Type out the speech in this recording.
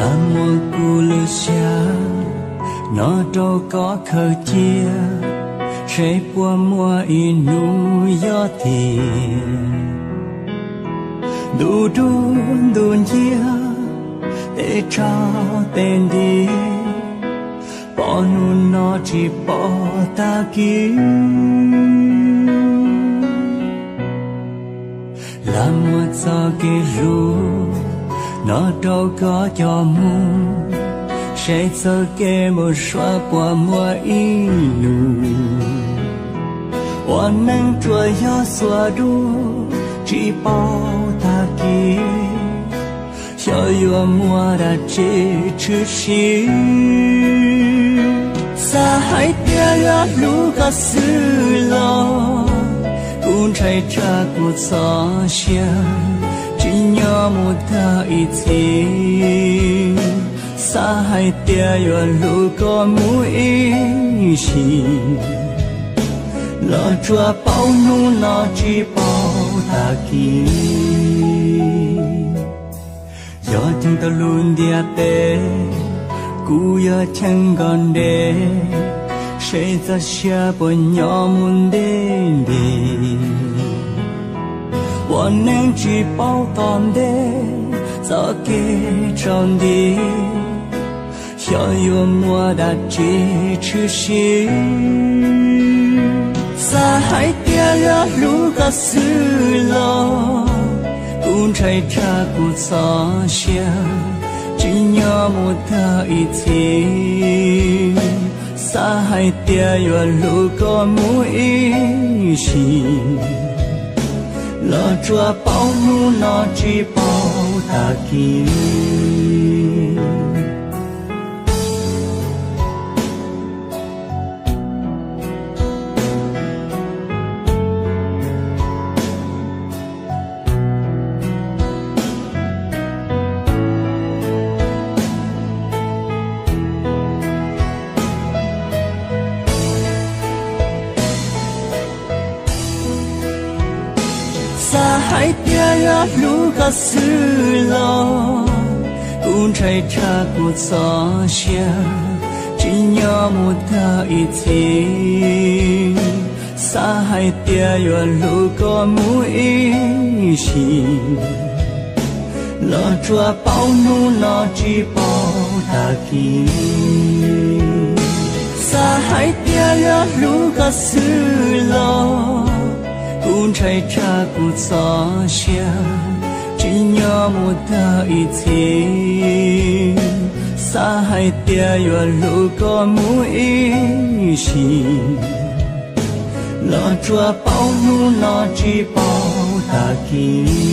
Muab kuv lub xyab no rau koj khaws cia, seb puas muaj ib hnub yog tiag. Ntu dub ntu nciab, tej tsaug tej nti, pom hnub no tsis pom tag kis. Lam muab txoj kev hlub no rau koj coj mus, seb txoj kev mus suav puas muaj ib hnub. Ua neej tsuas yog xuas duab tsis paub tag kis, xyov yuav muaj dab tsi tshwm sim. Xav hais tias yuav hlub koj xwb los kuv ntshai tsam kuv txoj sia tsis nyob mus tag ib txhis. Xav hais tias yuav hlub koj mus ib sim, los tsuas paub hnub no tsis paub tag kis. Yog cheem tau lub ntiaj teb, kuv yuav cheem kom ntev, seb txoj sia puas nyob mus ntev ntev. Ua neej tsis paub tom ntej, txoj kev tsaus nti, xyov yuav muaj dab tsi tshwm sim. Xav hais tias yuav hlub koj xwb los kuv ntshai tsam kuv txoj sia tsis nyob mus tag ib txhis. Xav hais tias yuav hlub koj mus ib sim, los tsuas paub hnub no tsis paub tag kis. Xav hais tias yuav hlub koj xwb los kuv ntshai tsam kuv txoj sia tsis nyob mus tag ib txhis. Xav hais tias yuav hlub koj mus ib sim, los tsuas paub hnub no tsis paub tag kis. Xav hais tias yuav hlub koj xwb los kuv ntshai tsam kuv txoj sia tsis nyob mus tag ib txhis. Xav hais tias yuav hlub koj mus ib sim, los tsuas paub hnub no tsis paub tag kis.